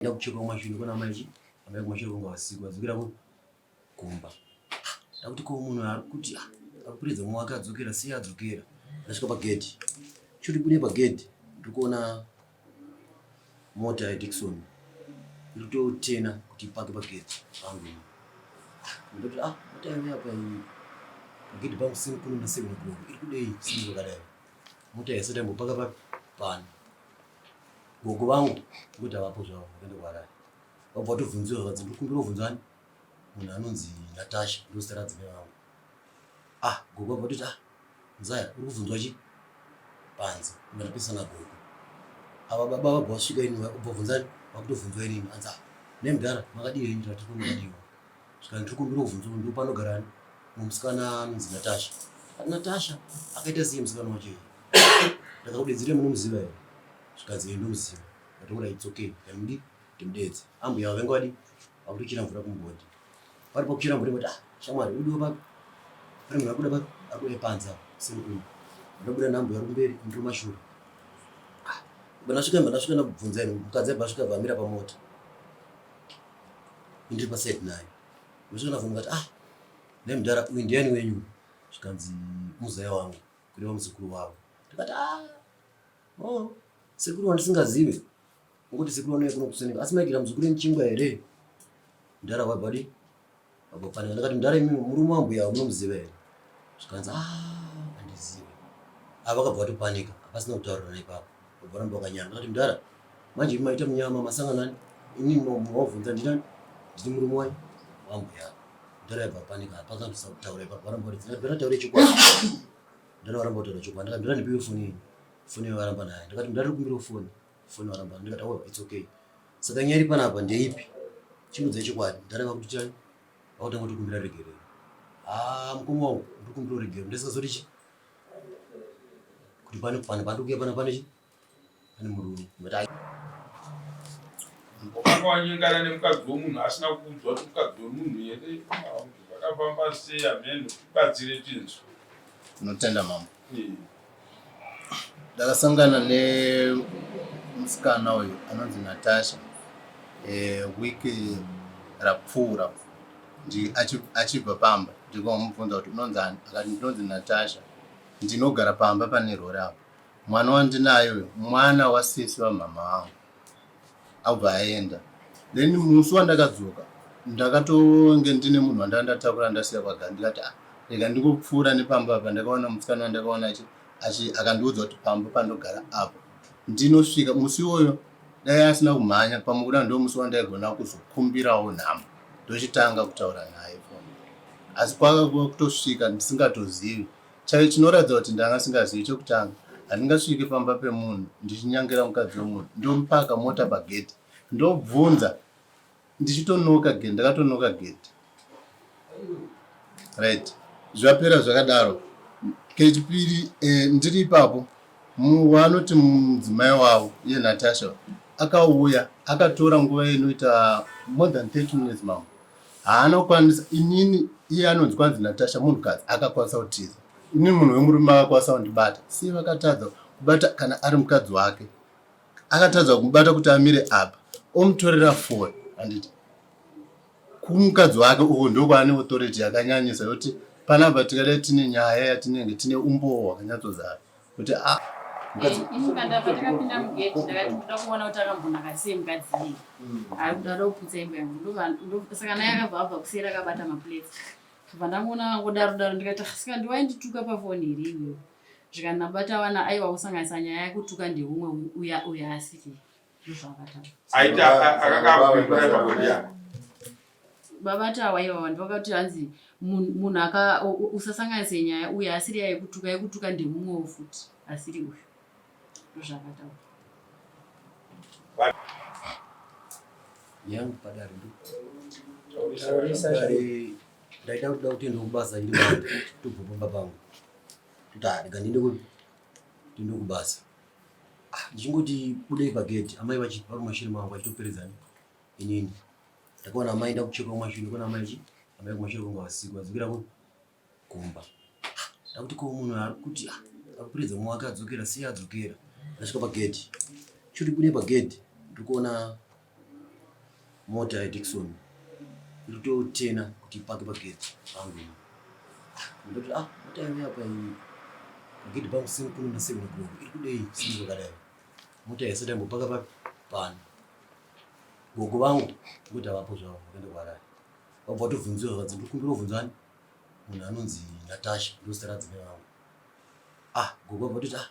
Ndakucheka kumashure kwana amai chi amai kumashure kunga vasiku vadzokera ku kumba. Ndakuti ko munhu ari kuti ah, akupiridza mumwe wake adzokera sei adzokera. Ndasvika pagedhi. Choti bude pagedhi ndiri kuona mota yaDickson iri kutotena kuti ipake pagedhi pangu. Ndoti ah mota yauya apa iyi pagedhi pangu same kuno na 7 o'clock iri kudei same kwakadai. Mota yese taimbopaka papi pano. Gogo vangu ngokuti havapo zvavo vakaenda kuHarare. Vabva vatobvunziwa zvakanzi ndiri kumbira kubvunza ani munhu anonzi Natasha ndozita radzimai vangu. Ah gogo vabva vatoti ah mzaya uri kubvunzwa chi panze ndapesana nagogo. Ava baba vabva vasvika ini vabva bvunza ani vakutobvunzwa inini anzi ah nhai mudhara makadii henyu ndikati tiri makadiwa. Zvikanzi ndiri kumbira kubvunzwa ndipo panogara ani musikana anonzi Natasha. Ati Natasha akaita sei musikana wacho iye? Ndakakudedzera munomuziva here? Zvikanzi ndomuziva. Ndatoura it's okay. Ndamudi ndimudedze. Ambuya vanga vadi vakutochera mvura kumugodhi. Vari pakuchera mvura vati ah shamwari udiwa papi? Pane munhu akuda papi? Akuda panze apa seni kuno. Ndabuda nambuya ari kumberi ndiri kumashure. Ah, ndasvika ndasvika ndakubvunza ini mukadzi abva asvika abva amira pamota. Ndiri paside naye. Ndosvika ndabvunza ndikati ah nhai mudhara uyu ndiani wenyu? Zvikanzi muzaya wangu kureva muzukuru wavo. Ndikati ah oh sekuru wandisingazive ngokuti sekuru vanouya kuno kuseneka asi maigira muzukuru wenyu chingwa here? Mudhara wabva di wabva panika ndakati mudhara imi murume wambuya munomuziva here? Zvikanzi ah handizive. Ava vakabva vatopanika hapasina kutaurirana ipapo vabva varamba vakanyara. Ndakati mudhara manje imi maita munyama masangana nani ini mawabvunza ndinani ndini murume wai wambuya. Mudhara yabva apanika hapana kutaura ipapo varamba vari ndakati taure chokwadi. Mudhara varamba kutaura chokwadi ndakati mudhara ndipiwe foni yenyu. Foni yayo varamba nayo ndakati mudhara ndikumbirawo foni. Foni varamba ndikati oh it's okay. Saka nyaya iri panapa ndeipi? Chingudzai chokwadi. Mudhara vakuti chai vakutanga kutikumbira regerero. Ah mukoma wangu ndikumbira regerero ndisingazoti chi kuti pane pane pandikuya pana pane chi pane murume. But I Wakanga wanyengana nemukadzi wemunhu asina kuudzwa kuti mukadzi wemunhu here zvakafamba sei hameno tibatsire tinzwe. Tinotenda mambo. Ndakasangana nemusikana uyu anonzi Natasha eh, wiki rapfuura achibva pamba ndikamubvunza kuti unonzi ani akati ndinonzi Natasha ndinogara pamba pane rori apo mwana wandinaye uyu mwana wasisi vamhama vangu abva aenda then musi wandakadzoka ndakatonge ndine munhu wandanga ndatakura ndasiya kwaga ndikati ah, rega ndingopfuura nepamba apa ndakaona musikana wandakaona achi akandiudza kuti pamba pandogara apo ndinosvika musi iwoyo dai asina kumhanya pamwe kuda ndo musi wandaigona kuzokumbirawo nhamba ndochitanga kutaura naye foni asi kwaka kutosvika ndisingatozivi Chaiyo chinoratidza kuti ndanga singazivi chekutanga handingasvike pamba pemunhu ndichinyangira mukadzi wemunhu ndomupaka mota pagedhi ndobvunza ndichitonoka gedhi ndakatonoka gedhi right zvapera zvakadaro kechipiri eh, ndiri ipapo waanoti mudzimai wavo iye natasha akauya akatora nguva inoita more than 30 minutes mambo Haana kukwanisa inini iye anonzi kwanzi Natasha munhukadzi akakwanisa kutiza. Inini munhu wemurume akakwanisa kundibata. Sei vakatadza kubata kana ari mukadzi wake? Akatadza kumubata kuti amire apa omutorera foni handiti? Kumukadzi wake uko ndokwaane authority yakanyanyisa yekuti panapa tingadai tine nyaya yatinenge tine umbowo hwakanyatsozara. kuti a ah, mukadzi eh, kana patakapinda mugate ndakati ndoda kuona kuti akambonaka sei mukadzi iye mm. ari kuda da kuputsa imba yangu saka naye akabva abva kuseri akabata maplates bva ndamuona angodaro daro ndikati ah, saka ndiwaindituka pafoni here iwewe zvikani nabata vana aiwa kusanganisa nyaya yekutuka ndeumwe uya uya asiri Aita akanga akupindura pabodi yako. Baba Tawa ivava ndovakati hanzi munhu aka usasanganise nyaya uyu asiri yekutuka yekutuka ndemumwewo futi asiri uyu ndozvaakataura. Yangu padare ndo. Ndaida kuda kuti ndokubasa iri manje tobva pamba pangu. Kuti ah rega ndiende ku ndiende kubasa. Ah, ndichingoti budei pagedhi amai vari kumashure mangu vachitoperedzana inini ndakaona amai ndakucheka kumashure ndakaona amai chi amai kumashure kunga vasiku vadzokera ku kumba ah, ndakuti ko munhu ari kuti ah, akuperedza mumwe wake adzokera sei adzokera ndasvika pagedhi choti bude pagedhi ndiri kuona Mota yaDickson iri kutotena kuti ipake pagedhi pangu ini. Ndoti ah, mota yauya apa iyi pagedhi pangu same kuno na 7 o'clock iri kudei same kwakadai. Mota yese yambopaka papi pano. Gogo vangu ngokuti havapo zvavo vakaenda kuHarare. Vabva vatobvunziwa zvakanzi ndiri kumbira kubvunza ani munhu anonzi Natasha ndozita radzimai vangu. Ah, gogo vabva vatoti ah,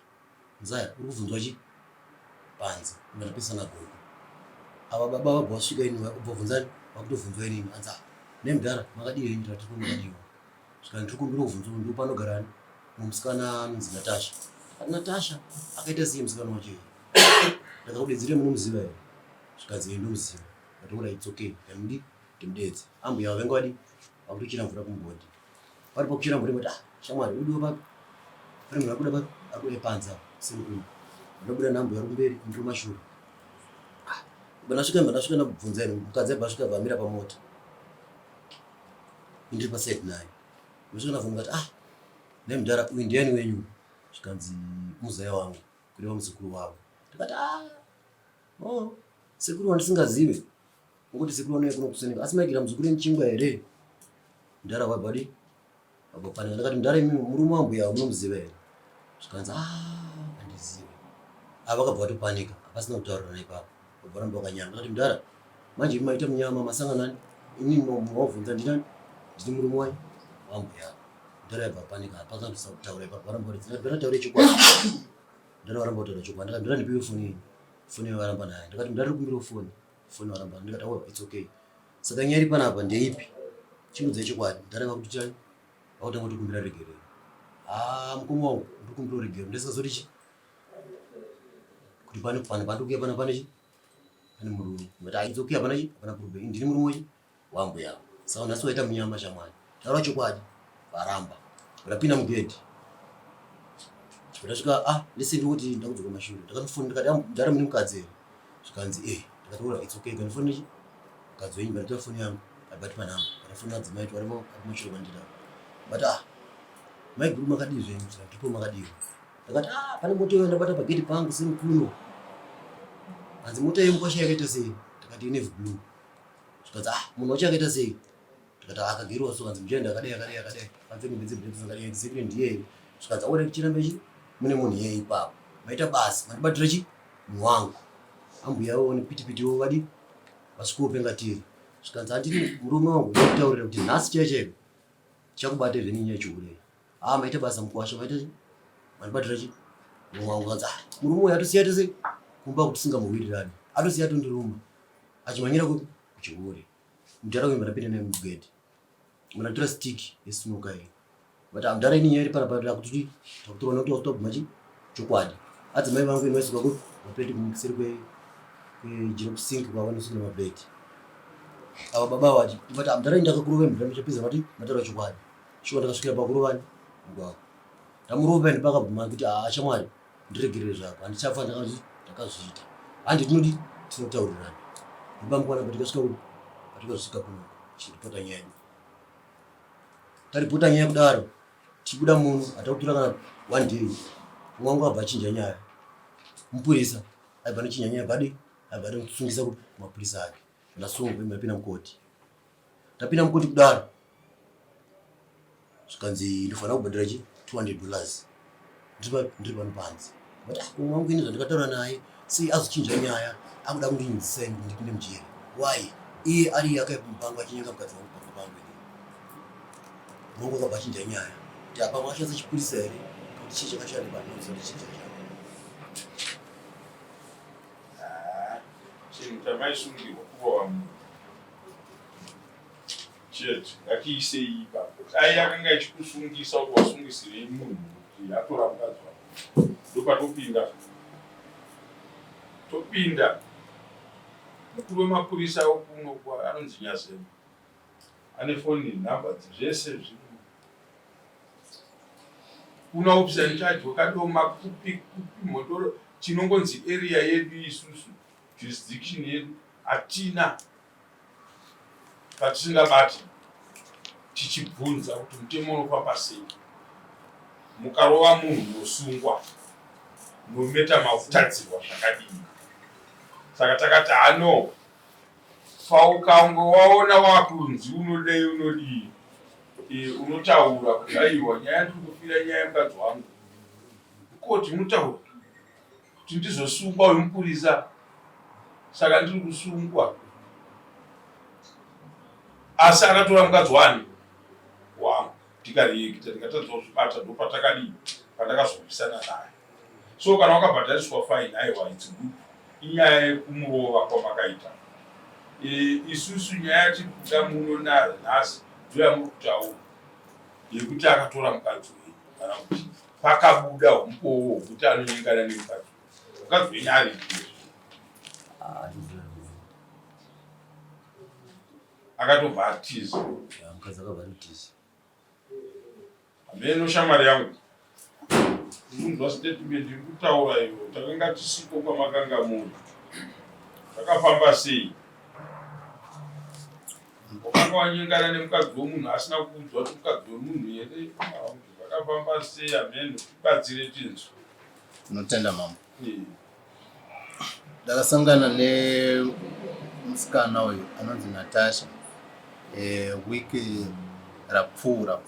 Mzaya uri kubvunzwa chi panze ndapesa nagogo. Ava baba vabva vasvika ini vabvunza vakutobvunzwa inini anzi ah, nemudhara makadii henyu tati tiri makadiwa. Zvikanzi ndiri kumbira kubvunzwa ndo panogara ani musikana anonzi Natasha. Akati Natasha akaita sei musikana wacho iye? Ndakakudedzera munomuziva here? Zvikanzi eh ndomuziva. Ndatoura it's okay. Ndamudi ndimudedze. Ambuya vanga vadi vakutochera mvura kumugodhi. Vari pakuchera mvura vati ah shamwari udiwa papi? Pane munhu akuda papi? Akuda panze apa semukuru. Ndobuda nambuya vari kumberi ndiri kumashure. Ah, ndasvika ndasvika ndabvunza ini mukadzi abva asvika vamira pamota. Ndiri paside naye. Ndosvika ndabvunza ndikati ah nemudhara uyu ndiani wenyu? Zvikanzi muzaya wangu kureva muzukuru wavo. Ndikati ah oh sekuru wandisingazive. Ngokuti sekuru vanouya kuno kuseneka asi maigira muzukuru wenyu chingwa here? Mudhara wabva adi wabva panika. Ndakati mudhara imi murume wambuya munomuziva here? Zvikanzi ah handizive. Ava vakabva vatopanika hapasina kutaurirana ipapo. Vabva varamba vakanyara. Ndakati mudhara manje imi maita munyama masangana nani? Ini mawabvunza ndinani? Ndini murume wai wambuya. Mudhara yabva apanika hapasina kutaura ipapo. Varamba vari mudhara taure chokwadi. Mudhara varamba kutaura chokwadi. Ndakati mudhara ndipiwe foni yenyu. Foni yavaramba nayo. Ndakati mudhara ndikumbirawo foni. Foni varamba ndikati oh it's okay. Saka nyaya iri panapa ndeipi? Chimudzai chokwadi. Mudhara vakuti chai vakutanga kutikumbira regerero. Ah mukoma wangu ndikumbira regerero. Ndisingazoti chi kuti pane pane pandikuya pana pane chi pane murume. But ah, it's okay hapana chi hapana problem. Ndini murume wachi wambuya. Saka nhasi waita munyama shamwari. Taura chokwadi. Varamba. Ndapinda mugedhi. Ndasvika ah listen ndikuti ndakudzoka mashure. Ndakatofona ndikati ah mudhara mune mukadzi here? Zvikanzi eh ndikati ora it's okay kanifone chi mukadzi wenyu ndatora foni yangu abati panhamba ndakafona adzimai tu arimo ari kumashure kwandiri but ah maiguru makadii zvenyu ndipo makadii ndakati ah pane moto iyo ndabata pagate pangu semukuno hanzi mota yemukwasha yakaita sei ndakati inevy blue zvikanzi ah munhu wacho akaita sei ndikati ah akagerwa so kanzi muchaenda akadai akadai akadai apfeke mbedzi mbedzi dzakadai sekure ndiye here zvikanzi aone kuchiramba chi mune munhu iyeye ipapo maita basa mandibatira chi munhu wangu ambuya avo nepitipiti wo vadi vasvikopenga tiri zvikanzi handini murume wangu ndikutaurira kuti nhasi chaiyo chaiyo chakubata zve nenyaya chihure ah maita basa mukwasha maita chi mandibatira chi murume wangu kanzi ah murume uyu atosiya tose kumba kuti tisingamuwirirani atosiya atondiruma achimhanyira kupi kuchihure Mudhara uyu ndapinda naye mugedhi. Muna stick yesnoka iyi. But mudhara ini nyaya iri panapa takuti takutorwa nekuti wakutobvuma chi chokwadi. Adzimai vangu ini vaisuka ku maplate kumuseri kwe kwejira kusink kwavo vanosukira maplate. Ava baba vati but mudhara ini ndakakurova mudhara muchapedza vati mataura chokwadi. Shuwa ndakasvikira pakurovani mugwagwa. Ndamurova ende pakabvuma kuti haa shamwari ndiregerere zvako handichafa ndakazviita handi tinodi tinotaurirana ndibamukwana patikasvika kuno patikazosvika kuno tichiripota nyaya yedu taripota nyaya kudaro tichibuda muno hatakutora kana one day mumwe wangu abva achinja nyaya mupurisa aibva anochinja nyaya badi aibva anosungisa kumapurisa ake ndasungwa imapinda mukoti Ndapinda mukoti kudaro zvikanzi ndofanira kubhadhara chi 200 dollars ndiri pano panze but ah, umwe wangu ini zvandikataura naye sei azochinja nyaya akuda kundinyudzisa ini ndipinde mujeri why iye ari iye akaipa mupango achinyenga mukadzi wangu pamba pangu ini mungu akabva achinja nyaya kuti apa mwashandisa chipurisa here kuti chii chakashanda panonzi kuti chii chakashanda ah, chinhu chamaisungirwa kurova munhu Chete ngatiisei ipapo. Dai yakanga ichikusungisa kuti wasungisirei munhu kuti atora mukadzi wako. Ndopatopinda. Topinda. Mukuru wemapurisa wokuno kwa anonzi Nyazema. Ane foni nhamba zvese zviri. Kuna officer in charge wakadoma kupi kupi mhondoro chinongonzi area yedu isusu jurisdiction yedu hatina patisingabati tichibvunza kuti mutemo unofamba sei mukarova munhu munosungwa nometa makutadzirwa zvakadii saka takati hano ah, Paukange waona wakunzi unodei unodii, e, unotaura kuti aiwa nyaya ndiri kufira nyaya yemukadzi wangu. Koti unotaura kuti ndizosungwa uyu mupurisa, saka ndiri kusungwa. Asi akatora mukadzi wani wangu tikareekita tikatadza kuzvibata ndopatakadii pandakazorwisana naye. So kana wakabhadhariswa fine aiwa it's good. Inyaya yekumurova kwamakaita. E, isusu nyaya yatiri kuda muno nhasi ndoyamuri kutaura yekuti akatora mukadzi wenyu kana kuti pakabuda umbowo hwekuti anonyengana nemukadzi mukadzi wenyu aripi akatobva atiza. Mukadzi akabva atiza. Hameno shamwari yangu. Unonzwa statement iri kutaura iyo takanga tisiko kwamakanga muri. Zvakafamba sei? Wakanga wanyengana nemukadzi wemunhu asina kuudzwa kuti mukadzi wemunhu here? Zvakafamba sei hameno tibatsire tinzwe. Tinotenda mambo. Ndakasangana nemusikana uyu anonzi Natasha eh, wiki rapfuura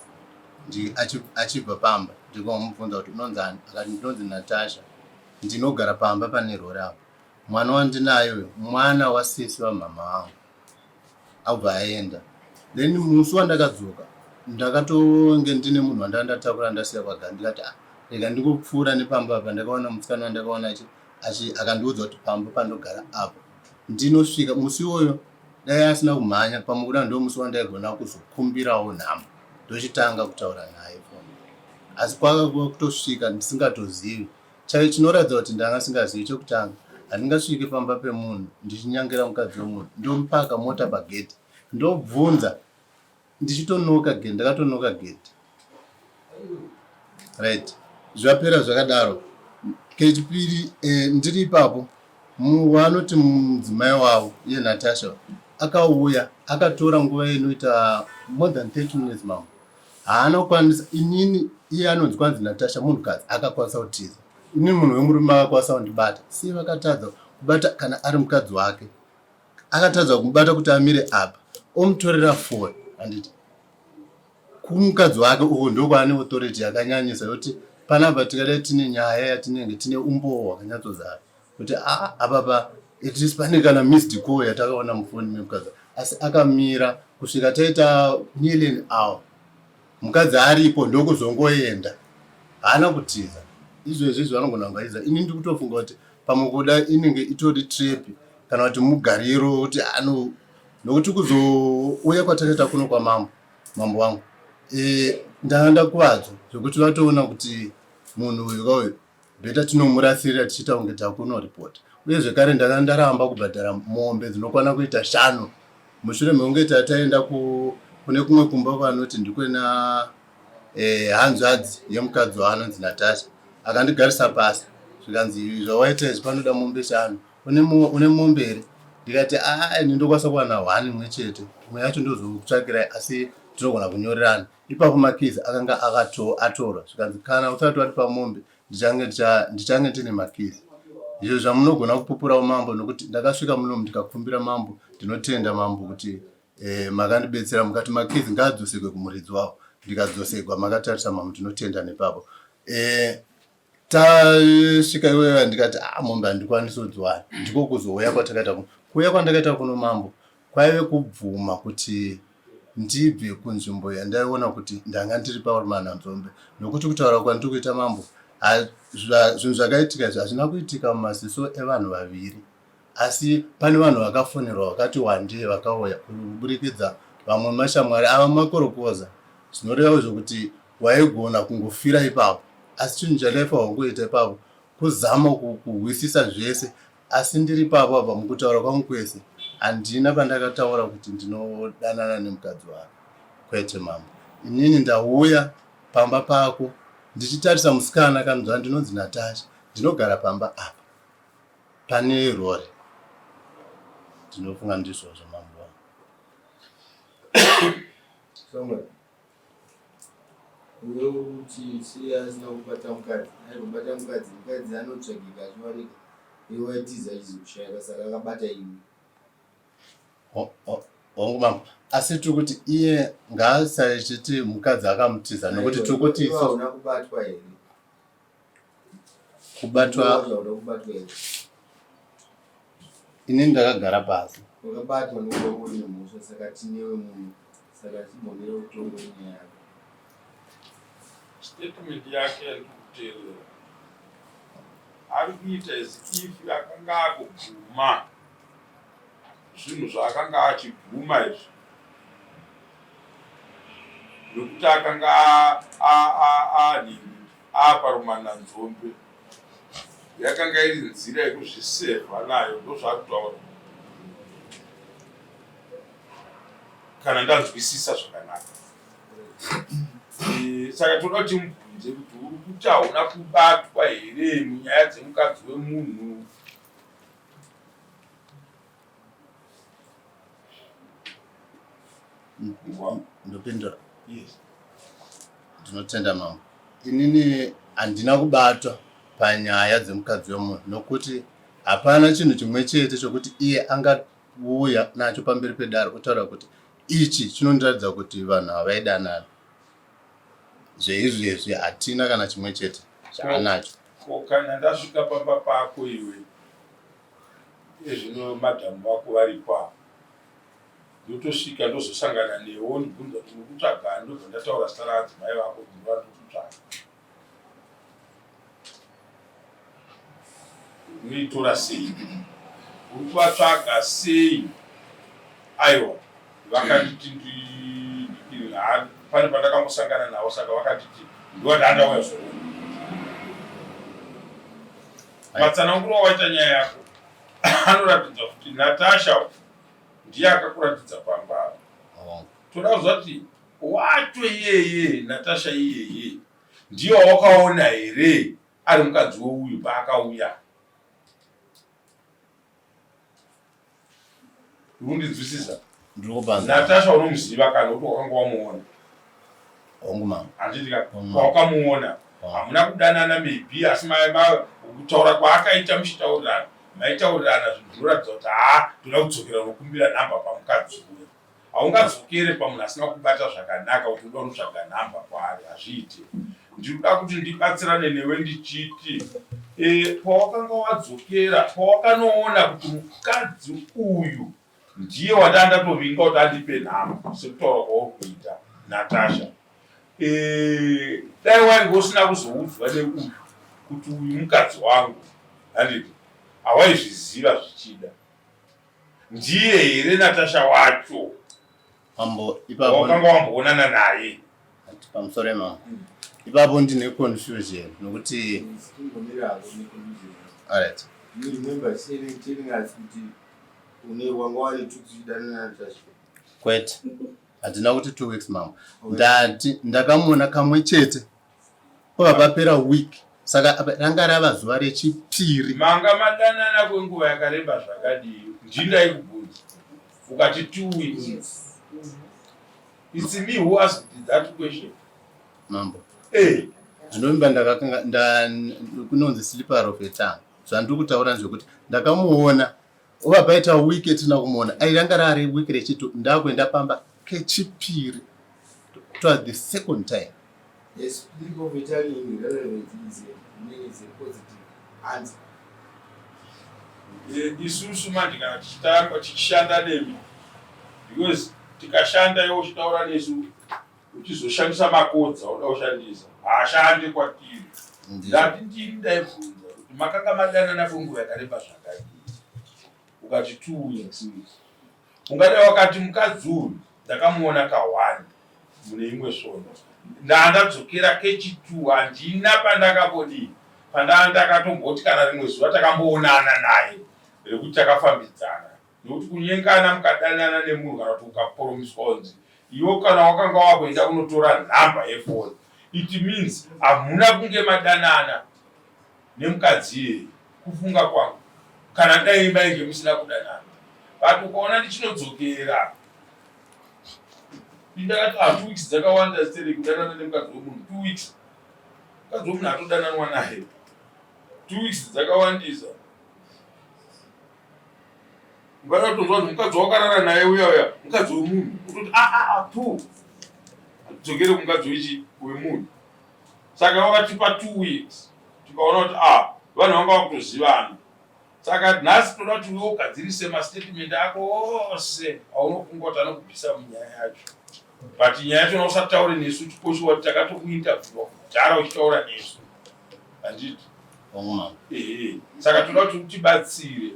achibva pamba ndikamubvunza kuti unonzi ani akati ndinonzi Natasha ndinogara pamba pane rori apo mwana wandinaye uyu mwana wasisi vamhama vangu abva aenda then musi wandakadzoka ndakatonge ndine munhu wandanga ndatakura ndasiya kwaga ndikati ah, rega ndingopfuura nepamba apa ndakaona musikana wandakaona achi akandiudza kuti pamba pandogara apo ndinosvika musi iwoyo dai asina kumhanya pamwe kuda ndo musi wandaigona kuzokumbirawo nhamba ndochitanga kutaura naye foni asi kwaka kutosvika ndisingatozivi Chaiyo chinoratidza kuti ndanga singazivi chekutanga handingasvike pamba pemunhu ndichinyangira mukadzi wemunhu ndomupaka mota pagedhi ndobvunza ndichitonoka gedhi ndakatonoka gedhi right zvapera zvakadaro kechipiri eh, ndiri ipapo waanoti mudzimai wavo iye Natasha akauya akatora nguva inoita more than 30 minutes mambo Haana kukwanisa inini iye anonzi kwanzi Natasha munhukadzi akakwanisa kutiza. Inini munhu wemurume akakwanisa kundibata. Sei vakatadza kubata kana ari mukadzi wake? Akatadza kumubata kuti amire apa omutorera foni handiti? Kumukadzi wake uko ndokwaane authority yakanyanyisa yekuti panapa tikadai tine nyaya yatinenge tine umbowo hwakanyatsozara kuti aa apa pa at least pane kana missed call yatakaona mufoni memukadzi asi akamira kusvika taita nearly an hour mukadzi aripo ndokuzongoenda haana kutiza izvezvi izvi vanogona kungaidza ini ndiri kutofunga kuti pamwe kuda inenge itori trap kana kuti mugariro wekuti ano nokuti kuzouya kwatakaita kuno kwamambo mambo wangu e, ndanga ndakuvadzwa zvekuti vatoona kuti munhu uyu kauyu Better tinomurasirira tichiita kunge takunoripota. Uye zvekare ndanga ndaramba kubhadhara mombe dzinokwana kuita shanu mushure mekunge tataenda kune kumwe kumba kwanoti ndikwena eh, hanzvadzi yemukadzi waanonzi Natasha akandigarisa pasi zvikanzi zvawaita izvi panoda mombe shanu une mombe here ndikati aa ini ndokwanisa kuwana one imwe chete imwe yacho ndozokutsvakirai asi tinogona kunyorerana Ipapo makeys akanga atorwa zvikanzi kana usati watipa mombe ndichange ndichange ndine makeys. Izvo zvamunogona kupupurawo mambo nokuti ndakasvika muno ndikakumbira mambo ndinotenda mambo kuti eh, makandibetsera mukati makeys ngaadzosekwe kumuridzi wawo ndikadzosekwa makatarisa mambo ndinotenda nepapo eh, tasvika iwewe ndikati ah mombe handikwanisi kudziwana ndiko kuzouya kwatakaita kuno kuuya kwandakaita kuno mambo kwaive kubvuma kuti ndibve kunzvimbo yandaiona kuti ndanga ndiri parumananzombe nokuti kutaura kwandiri kuita mambo zvinhu zvakaitika izvi hazvina kuitika mumaziso evanhu vaviri asi pane vanhu vakafonerwa vakati wandei vakauya kuburikidza vamwe mashamwari ava makorokoza zvinoreva izvo kuti waigona kungofira ipapo asi chinhu chandaifanirwa kungoita ipapo kuzama kuhwisisa zvese asi ndiri ipapo apa mukutaura kwangu kwese handina pandakataura kuti ndinodanana nemukadzi wake kwete mambo inini ndauya pamba pako ndichitarisa musikana kanzva ndinonzi Natasha ndinogara pamba apa pane rori ndinofunga ndizvozvo mambo wangu. Samuel, iwe kuti sei asina kubata mukadzi? Aigobata mukadzi, mukadzi anotsvagika achiwanika. Iwe waitiza achizokushayika saka akabata iwe. Hongu mambo, asi tiri kuti iye ngaasachiti mukadzi akamutiza nokuti tiri kuti isu hauna kubatwa here? Kubatwa hauna kubatwa here? Ini ndakagara pasi. Wakabatwa nokuda uri nemhosva saka tinewe munhu saka chimbomira utongo nyaya yako. Statement yake yandiri kuteerera ari kuita as if akanga akubvuma zvinhu zvaakanga achibvuma izvi nokuti akanga anhingi aparumananzombe yakanga iri nzira yekuzvisevha nayo ndozvaakutaura kana ndanzwisisa zvakanaka eh, saka toda kuti mubvunze kuti uri kuti hauna kubatwa here munyaya dzemukadzi wemunhu Ndopindura. Yes. Ndinotenda mambo. Inini handina kubatwa panyaya dzemukadzi wemunhu nokuti hapana chinhu chimwe chete chokuti iye angauya nacho pamberi pedare otaura kuti ichi chinondiratidza kuti vanhu havaidanana. Zveizvezvi hatina kana chimwe chete chaanacho. Ko kana ndasvika pamba pako iwe Ezvino madam vako varipo apa ndotosvika ndozosangana newe wondibvunza kuti uri kutsvaga ani ndobva ndataura zita raadzimai vako kuti ndovandiri kutsvaga. Unoitora sei? Uri kuvatsvaga sei? Aiwa vakanditi ndi pane pandakambosangana navo saka vakanditi ndovandandauya zvoona. Matsananguro awaita nyaya yako anoratidza kuti Natasha ndiye akakuratidza pamba apa. Oh. Toda kuziva kuti wacho iyeye Natasha iyeye ndiye wawakaona here ari mukadzi weuyu paakauya? Urikundinzwisisa? Ndiri kupanza. Natasha unomuziva kana kuti wakanga wamuona? Hongu mama. Handiti ka Mm. wakamuona. Oh. Hamuna kudanana maybe asi kutaura kwaakaita muchitaurirana maitaurirana zvinhu zvinoratidza kuti haa toda kudzokera unokumbira nhamba pamukadzi uya. Haungadzokere pamunhu asina kubata zvakanaka kuti unoda kunotsvaga nhamba kwaari hazviite. Ndinoda kuti ndibatsirane newe ndichiti e, pawakanga wadzokera pawakanoona kuti mukadzi uyu ndiye wandanga ndatovinga kuti andipe nhamba sekutaura kwauri kuita Natasha e, dai wainge usina kuzoudzwa neuyu kuti uyu mukadzi wangu handiti hawaizviziva zvichida Ndiye here Natasha wacho? Mambo ipapo wakanga wamboonana naye? Pamusoro mambo. Ipapo ndine confusion nokuti Alright. You remember saying telling us kuti une wanga wari tukudanana naTasha. Kwete. Handina kuti 2 weeks mambo. Ndati ndakamuona kamwe chete Kwabva papera week saka apa ranga rava zuva rechipiri. Manga madanana kwenguva yakareba zvakadii? Ndini ndaikubvunza ukati two weeks. It's me who asked that question. Mambo. Eh. Ndinovimba ndakakanga nda kunonzi slipper of a tongue. Zvandiri kutaura ndezvekuti ndakamuona Obva paita week yatisina kumuona. Ai ranga rari week rechitu ndakuenda pamba kechipiri. It was the second time. Yes, slip of a tongue in relevant is a, is a positive answer. Eh, isusu manje kana tichitamba tichishanda nemi because tikashanda iwe uchitaura nesu uchizoshandisa makodza uda kushandisa haashande kwatiri ndati ndini ndaibvunza kuti makanga madanana kwenguva yakareba zvakadii ukati two weeks ungadai wakati mukadzi uyu ndakamuona kahwani mune imwe svondo ndandadzokera kechitu handina pandakambodii pandaa ndakatomboti kana rimwe zuva takamboonana naye rekuti takafambidzana Nekuti kunyengana mukadanana nemunhu kana kuti ukaporomiswa kunzi iwe kana wakanga wakuenda kunotora nhamba yefoni it means hamuna kunge madanana nemukadzi iyeye kufunga kwangu kana dai mainge musina kudanana but ukaona ndichinodzokera ndakati ah, two weeks dzakawanda ziterei kudanana nemukadzi wemunhu 2 weeks mukadzi wemunhu atodananwa naye 2 weeks dzakawandisa. Ungada kutonzwa kuti mukadzi wakarara naye uya uya mukadzi wemunhu utoti a a a tu adzokere kumukadzi wechi wemunhu. Saka vakatipa 2 weeks tikaona kuti a vanhu vanga vakutozivana. Saka nhasi toda kuti iwe ugadzirise mastatement ako ose aunofunga kuti anokubvisa munyaya yacho. But nyaya yacho usataure nesu chikoshiwa kuti takatokuinterviewa kudhara uchitaura nesu. Handiti? Ehe. Saka toda kuti utibatsire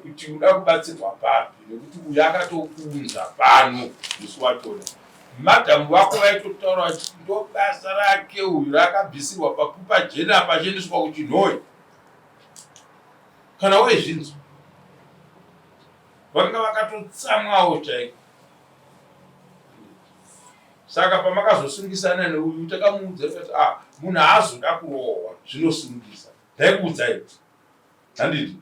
kuti uda kubatsirwa papi nekuti uyu akatokuunza pano musi wachona. Madam vako vaitotaura vachiti ndobasa rake uyu raakabvisirwa papupa jena apa achiendeswa kuChinhoyi. Kana waizvinzwa vanga vakatotsamwawo chaiko. Saka pamakazosungisana neuyu takamuudza tikati ah munhu haazoda kurohwa zvinosungisa. Ndaikuudzai handiti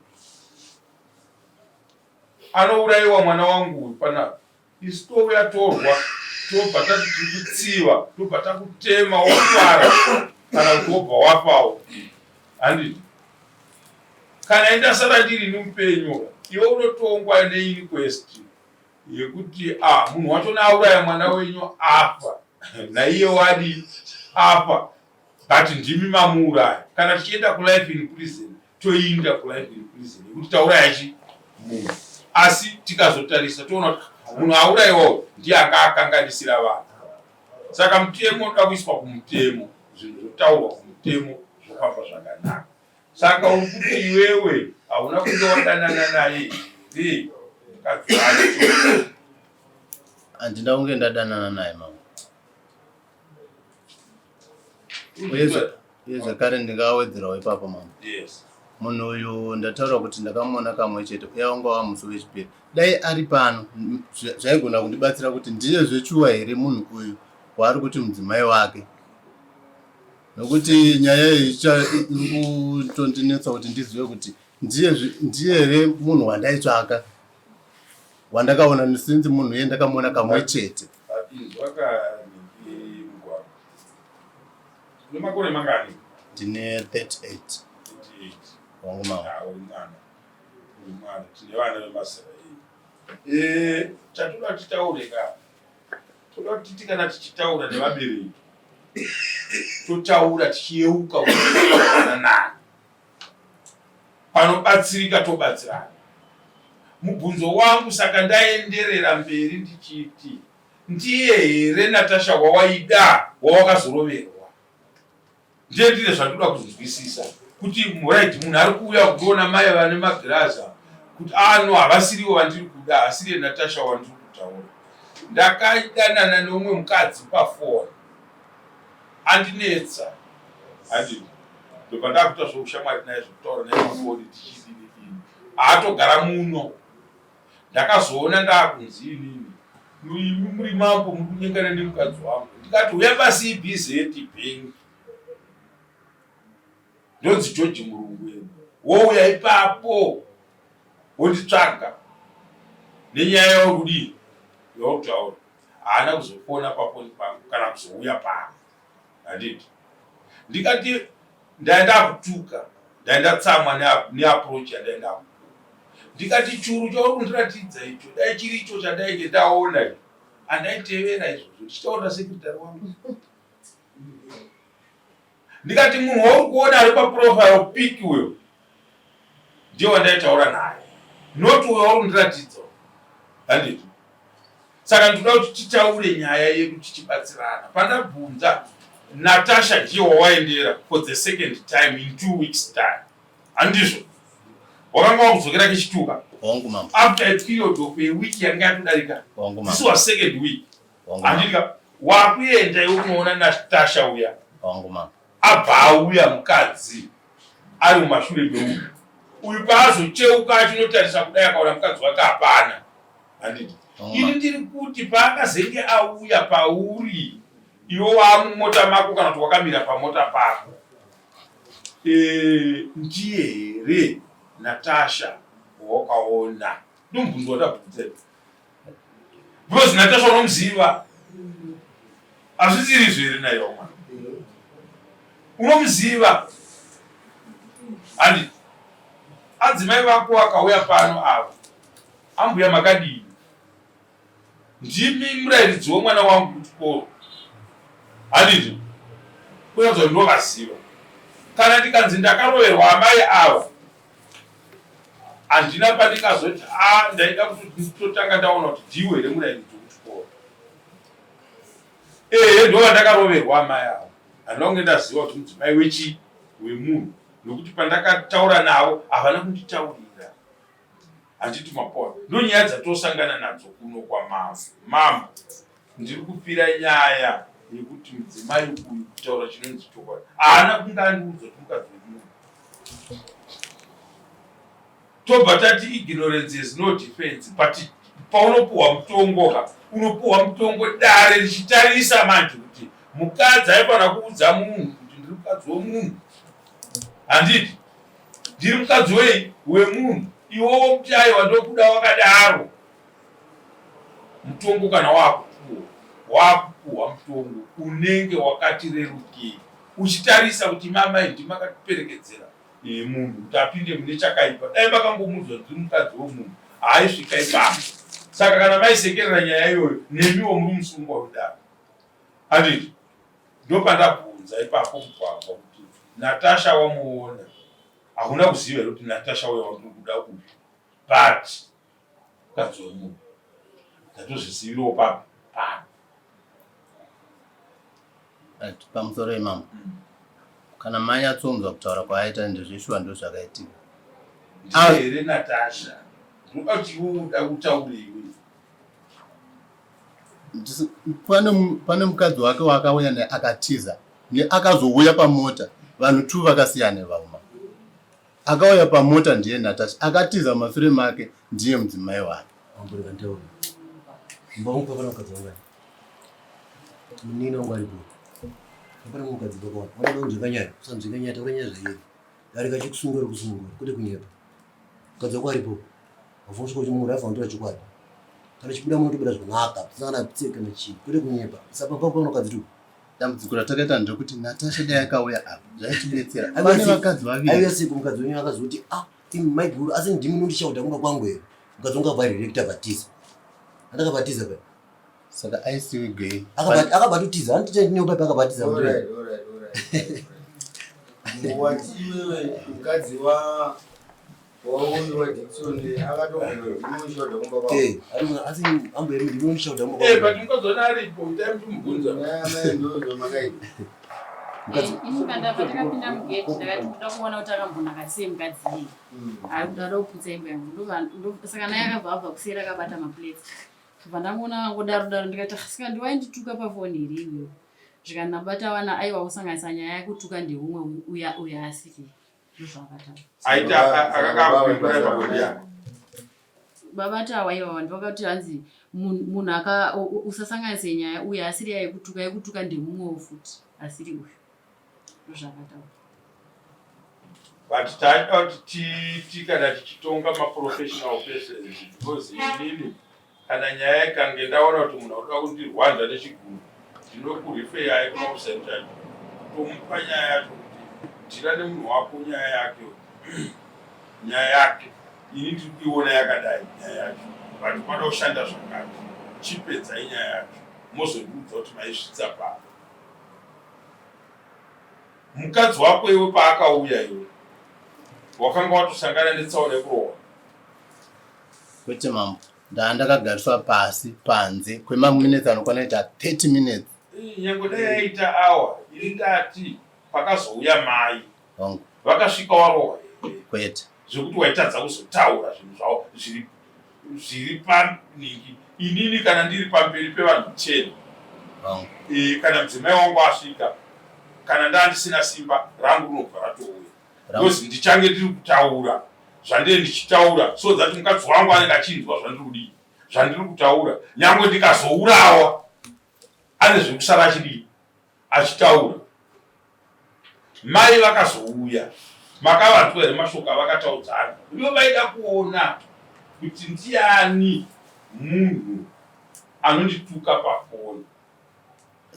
anourayiwa mwana wangu uyu panapa isu touya torwa tobva tati tiri kutsiva tobva takutema wofara kana kuti wobva wafawo handiti kana indasara ndiri ini mupenyu iwe unotongwa neinquest yekuti ah munhu wacho auraya mwana wenyu afa naiye wadi afa but ndimi mamuuraya kana tichienda kulife in prison toinda kulife in prison yekuti tauraya chi munhu asi tikazotarisa toona kuti munhu aurayiwawo ndiye anga akanganisira vanhu saka mutemo unoda kuiswa kumutemo zvinhu zvotaurwa kumutemo zvofamba zvakanaka Saka uri kuti iwewe hauna kunge wadanana naye here mukadzi wacho? Handina kunge ndadanana naye mama. Uye zvakare ndingawedzerawo ipapo mama. Yes. Munhu uyu ndataura kuti ndakamuona kamwe chete uye wanga wava musi wechipiri. Dai ari pano zvaigona kundibatsira kuti ndiye zvechuwa here munhu uyu waari kuti mudzimai wake. Nokuti nyaya iyi iri kutondinetsa kuti ndizive kuti ndiye ndiye here munhu wandaitsvaka wandakaona since munhu iye ndakamuona kamwe chete. Makore mangani? Ndine 38. 38. Wangu mama. Uri mwana. Uri mwana. Tine vana vemazera edu. Eh, chatoda titaure ka. Toda kuti kana tichitaura nevabereki totaura tichiyeuka nani panobatsirika tobatsirana. Mubvunzo wangu saka ndaenderera mberi ndichiti ndiye here Natasha wawaida wawakazoroverwa? Ndiye ndine zvandoda kunzwisisa kuti right munhu ari kuuya kuona mai vane magirazi kuti ano ah, havasiriwo vandiri kuda hasiriye Natasha wandiri kutaura. Ndakadanana neumwe mukadzi pafoni andinetsa handiti ndobva ndakuita zvoushamwari naye zvekutaura naye pafoni tichidini dini haatogara muno Ndakazoona ndakunzi inini imi muri mambo muri kunyengana nemukadzi wangu ndikati uya paCBZ bank ndonzi George Murungu eni wouya ipapo wonditsvaga nenyaya yauri kudii yauri kutaura haana kuzofona pafoni pangu kana kuzouya pano handiti ndikati ndaenda kutuka ndaenda tsamwa neapproach yandaenda ndikati churu chauri kundiratidza icho dai chiri icho chandainge ndaona icho andaitevera izvozvo ndichitaurira sekretary wangu ndikati munhu wauri kuona ari paprofile pic uyo ndiye wandaitaura naye not uyo wauri kundiratidza handiti Saka ndinoda kuti titaure nyaya yedu tichibatsirana. Pandabvunza Natasha ndiye wawaendera for the second time in 2 weeks time. Handizvo? Wakanga wakudzokera kechituka. Hongu mambo. After a period of a week yanga yatodarika. Hongu mambo. This was second week. Hongu mambo. Handika wakuenda iwe kunoona Natasha uya. Hongu mambo. Abva auya mukadzi ari mumashure meuyu. Uyu paazocheuka achinotarisa kudai akaona mukadzi wake hapana. Handiti ini ndiri kuti paakazenge auya pauri iwe waamumota mako kana kuti wakamira pamota pako e, ndiye here Natasha wakaona ndomubvunzo wandabvunza because Natasha unomuziva hazvisiri izvo here naiwa mwana unomuziva handiti adzimai vako akauya pano ava. Ambuya makadii? Ndimi murairidzi wemwana wangu kuchikoro. Handizvo? Kuratidza kuti ndovaziva. Kana ndikanzi ndakaroverwa amai ava, handina pandingazoti a ah, ndaida kuti nditotanga ndaona kuti ndiwe here murairidzi wekuchikoro. Ehe, ndovandakaroverwa amai ava. Handina kunge ndaziva kuti mudzimai wechii wemunhu nokuti pandakataura navo havana kunditaurira. Handiti mapoa ndonyaya dzatosangana nadzo kuno kwamambo. Mambo, ndiri kupira nyaya yekuti mudzimai uyu kutaura chinonzi chokwadi haana kunge andiudza kuti mukadzi wemunhu. Tobva tati ignorance is no defense but paunopuhwa mutongo ka unopuhwa mutongo dare richitarisa manje kuti mukadzi aifanira kuudza munhu kuti ndiri mukadzi wemunhu handiti ndiri mukadzi wei wemunhu iwowo kuti aiwa ndokuda wakadaro mutongo kana wakupuwa wakupuhwa mutongo unenge wakati rerukei uchitarisa kuti mamai ndimakatiperekedzera eh, munhu kuti apinde mune chakaipa dai makangomuudza kuti ndiri mukadzi wemunhu haaisvika ipapo saka kana maisekerera nyaya iyoyo nemiwo muri musungwa wedaro handiti Ndopandabvunza ipapo mugwagwa kuti Natasha wamuona hakuna kuziva here kuti Natasha uya wandiri kuda uyu but mukadzi wemunhu ndatozvizivirawo papi pano. Right, pamusoro imambo mm. Kana manyatsonzwa kutaura kwaaita ndezveshuwa ndozvakaitika. Ndiye here Natasha? Ndinoda kuti iwe uda kutaure iwe. Pane mukadzi wake waakauya naye akatiza neakazouya pamota vanhu two vakasiyana ivavo. Akauya pamota ndiye Natasha akatiza mumasure make ndiye mudzimai wake. Munini wangu aripo. Hapana mukadzi baba wako. Wanoda kunzveka nyaya, usanzveka nyaya, taura nyaya zvairi. Darika chikusungura kusungura, kwete kunyepa. Mukadzi wako aripo. Wavhunzwa kuti munhu aifanira kutora chokwadi. Kana chibuda munotobuda zvakanaka, pasina kana tsika kana chii, kwete kunyepa. Usapamba kwa mukadzi tu. Dambudziko ratakaita nderekuti Natasha dai akauya apa zvaitibetsera. Pane vakadzi vaviri. Aiuya siku mukadzi wenyu akazoti ah imi maiguru asi ndimi munondishauta kumba kwangu here. Mukadzi wangu akabva reacta akatiza. Andakabatiza pa. Saka aisiwe gay. Akabva atotiza, anditi ndine upepa akabatiza. Alright, alright, alright. Wati iwewe mukadzi wa Patakapinda mugate ndakati ndoda kuona kuti akambonaka sei mukadzi iyi ari kuda da kuputsa imba yangu saka naye akabva abva kuseri akabata maplates ndobva ndamuona angodaro daro ndikati ah, saka ndiwaindituka pafoni here iwewe zvikanzi nabata vana aiwa kusanganisa nyaya yekutuka ndeumwe uya uya asiri Aita akakapindura pabodi yako. Baba tawa ivava ndovakati hanzi munhu aka usasanganise nyaya uyu asiri yekutuka yekutuka ndemumwewo futi asiri uyu ndozvakataura. But taida kuti titi kana tichitonga maprofessional persons because inini Kana nyaya ikange ndaona kuti munhu akuda kundirwadza nechigumbu ndinokurifeyai kumakuseni chacho tomupa nyaya yacho kuti dhira nemunhu wako nyaya yake nyaya yake ini ndiri kuiona yakadai nyaya yacho but kwada kushanda zvakati chipedzai nyaya yacho mozondiudza kuti maisvitsa paa mukadzi wako iwe paakauya iwe wakanga watosangana netsaona yekurohwa Kwete mambo, ndaa ndakagariswa pasi panze kwemaminutes anokwana kuita 30 minutes. Nyange dai yaita awa, ini ndati pakazouya mai Hongu. vakasvika warohwa here? Kwete. Zvekuti waitadza kuzotaura zvinhu zvavo zviri zviri paningi. Inini kana ndiri pamberi pevanhu 10 Hongu. e, kana mudzimai wangu asvika kana ndaa ndisina simba rangu rinobva ratouya. Because ndichange ndiri kutaura zvandiri ndichitaura so that mukadzi wangu anenge achinzwa zvandiri kudii zvandiri kutaura nyangwe ndikazourawa ane zvekusara achidii achitaura mai vakazouya makavanzwa here mashoko avakataudzana ivo vaida kuona kuti ndiani munhu anondituka pafoni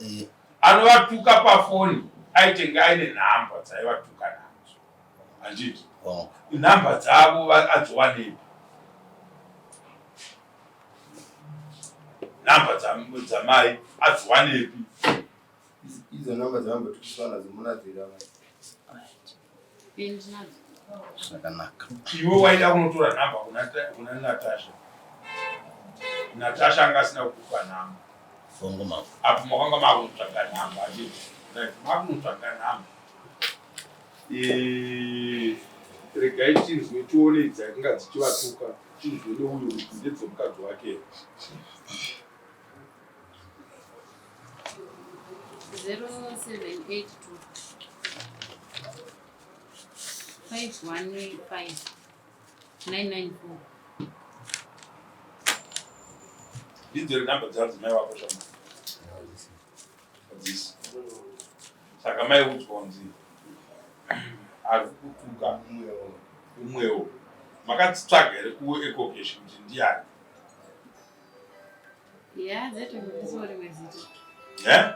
eh. Anovatuka pafoni aitenge aine nhamba dzaivatuka nadzo handiti? Oh. Nhamba dzavo adzowanepi? Nhamba dzamai adziwanepi? Idzo nhamba dzavambotukiswa nadzo munadzo here amai? Zvakanaka. Iwe waida kunotora nhamba kuna Natasha. Natasha anga asina kukupa nhamba. Bongo mama. Apo makanga makunotsvaga nhamba achiti. Right, makunotsvaga nhamba. Eh, regai tinzwe tione dzakanga dzichivatuka tinzwe neuyo kuti ndedzemukadzi wake here. 0782 515 994. Ndidzo nhamba dzadzimai wako shama. Hadzisi. Saka mai udzwa kunzi ari kutuka umwewo. Makadzitsvaga here kuEcocash kuti ndiyani? Ya, dzaitobudisawo rimwe zita. Eh?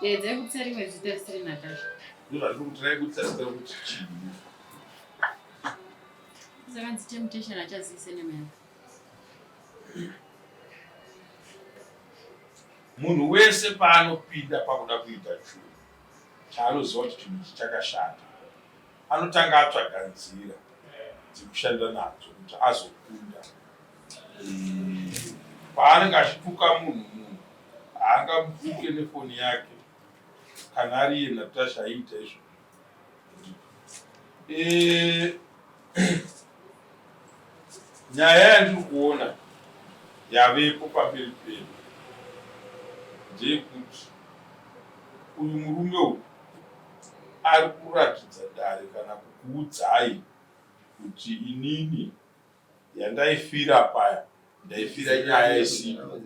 Eh, dzaibudisa rimwe zita risiri Natasha. Ndozvandiri kuti raibudisa zita rekuti chii? Dzakanzi Temptation achaziise name yake. Munhu wese paanopinda pakuda kuita chinhu chaanoziva kuti chinhu ichi chakashata, anotanga atsvaga nzira dzekushanda nadzo kuti azokunda. Paanenge achituka munhu, munhu haangamutuke nefoni yake kana ari iye Natasha aiita izvozvo. Eh, nyaya yandiri kuona yavepo pamberi pedu ndeyekuti uyu murume uyu ari kuratidza dare kana kukuudzai kuti inini yandaifira paya ndaifira nyaya isipo.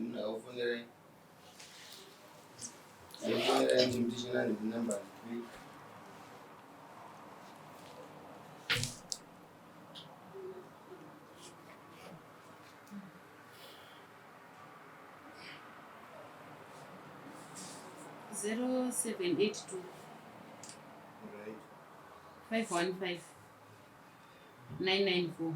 0782 515 994.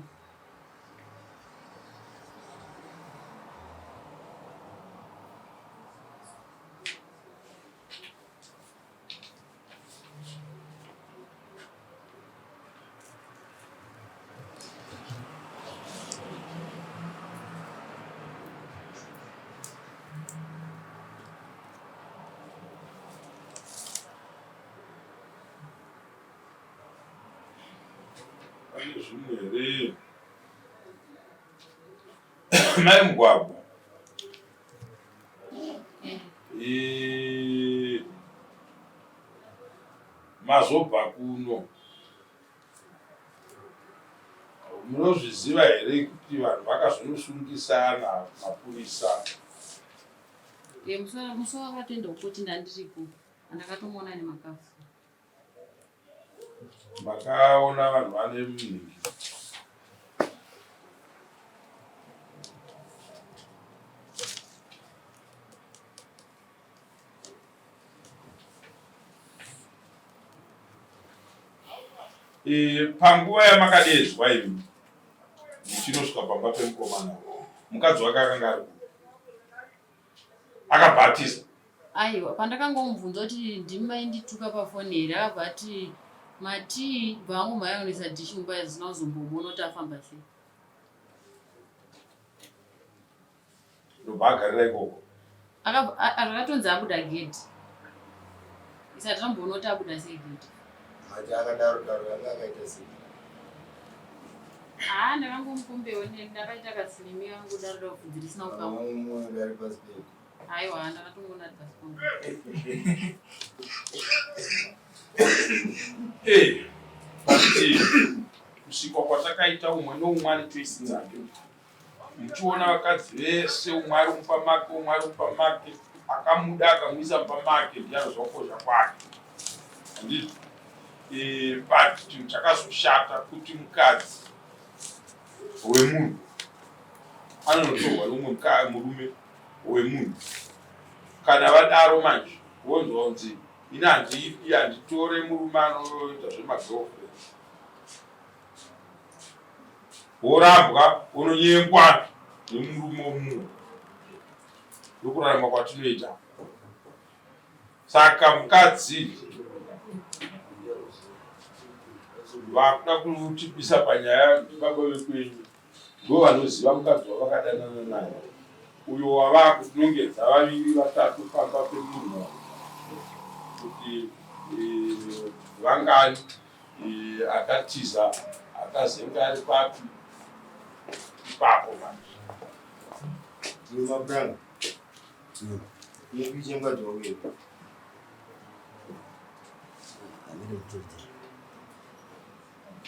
Pane zvimwe here? Mai Mugwagwa. Eh, mazobva kuno munozviziva here kuti vanhu vakazonosungisana mapurisa? Eh, musi wakatoenda kukoti ndandiripo andakatomuona nemakafu. Makaona vanhu vane mhingi. E, panguva yamakadedzwa imi muchinosvika pamba pemukomana mukadzi wake akanga ari Akabva atiza. Aiwa, pandakangomubvunza kuti ndimi maindituka pafoni here akabva ati matii bva angomhanya kunoisa dish mumba zvisina kuzombomuona kuti afamba sei. Ndobva agarira ikoko. Akatonzi abuda gedhi. Isati tamboona kuti abuda sei gedhi. Mati akadaro daro anga akaita sei? Haa ndakangomukombewo ndakaita kasilimi kangu daro daro bvudzi risina kukama. Mumwe ari pasi pedu. Aiwa ndakatongoona ari pasi pangu. Eh, pakuti kusikwa kwatakaita umwe noumwe ane choice dzake. Muchiona vakadzi vese umwe ari mumba make umwe ari mumba make akamuda akamuisa mumba make ndiye anozwa kukosha kwake. Handiti? Eh, but chinhu chakazoshata kuti mukadzi wemunhu anonotorwa neumwe murume wemunhu kana vadaro manje wonzwa kunzi ini handiidi handitore murume anoita zvemagirlfriend worambwa unonyengwa nemurume wemunhu. Ndokurarama kwatinoita. Saka mukadzi vakuda kutibisa panyaya baba vekwenyu ndo vanoziva mukadzi wavakadanana naye uyo wavakutinongedza vaviri vatatu pamba pemunhu kuti eh, vangani eh, akatiza akazenga ari papi ipapo manje.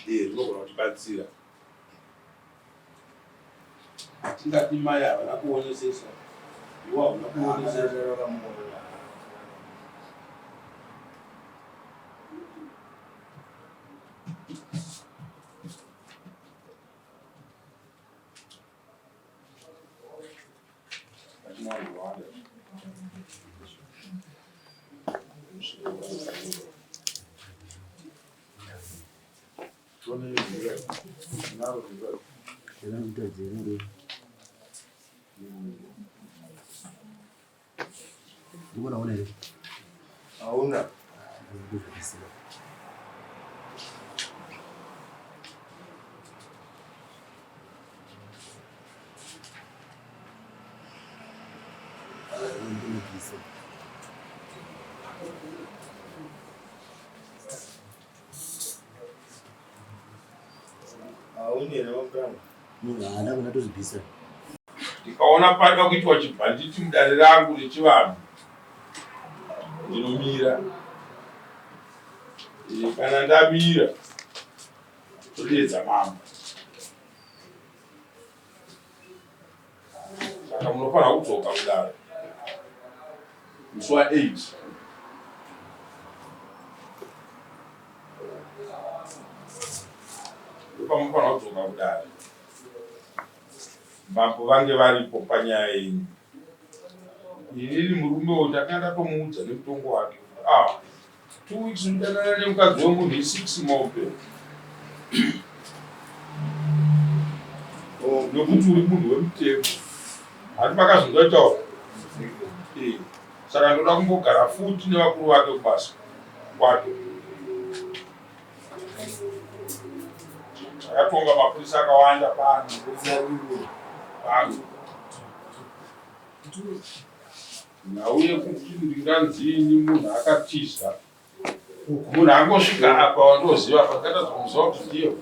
Rinogona kutibatsira. Hatingati mai havana kuonesesa, iwo hauna kuonesesa. Hauna. Haana kuna tozvibvisa. Ndikaona pada kuitwa chibhanditi mudare rangu rechivanhu ndinomira. Eh, kana ndamira todeedza mambo. Saka munofanira kudzoka kudare musi wa 8. Ndopamunofanira kudzoka kudare. Mambo vange varipo panyaya yenyu. Inini murume uyu ndakanga ndatomuudza nemutongo wake kuti ah 2 weeks mudanana nemukadzi wemunhu i6 mombe. Oh, nokuti uri munhu wemutemo. Hati makazvinzwa taura. Eh. Saka ndoda kumbogara futi nevakuru vake kubasa kwake. Takatonga mapurisa akawanda pano pano. Nhau yekuti ndinganzini munhu akatiza munhu angosvika apa wandoziva apa ndakatadza kumuziva kuti ndiye.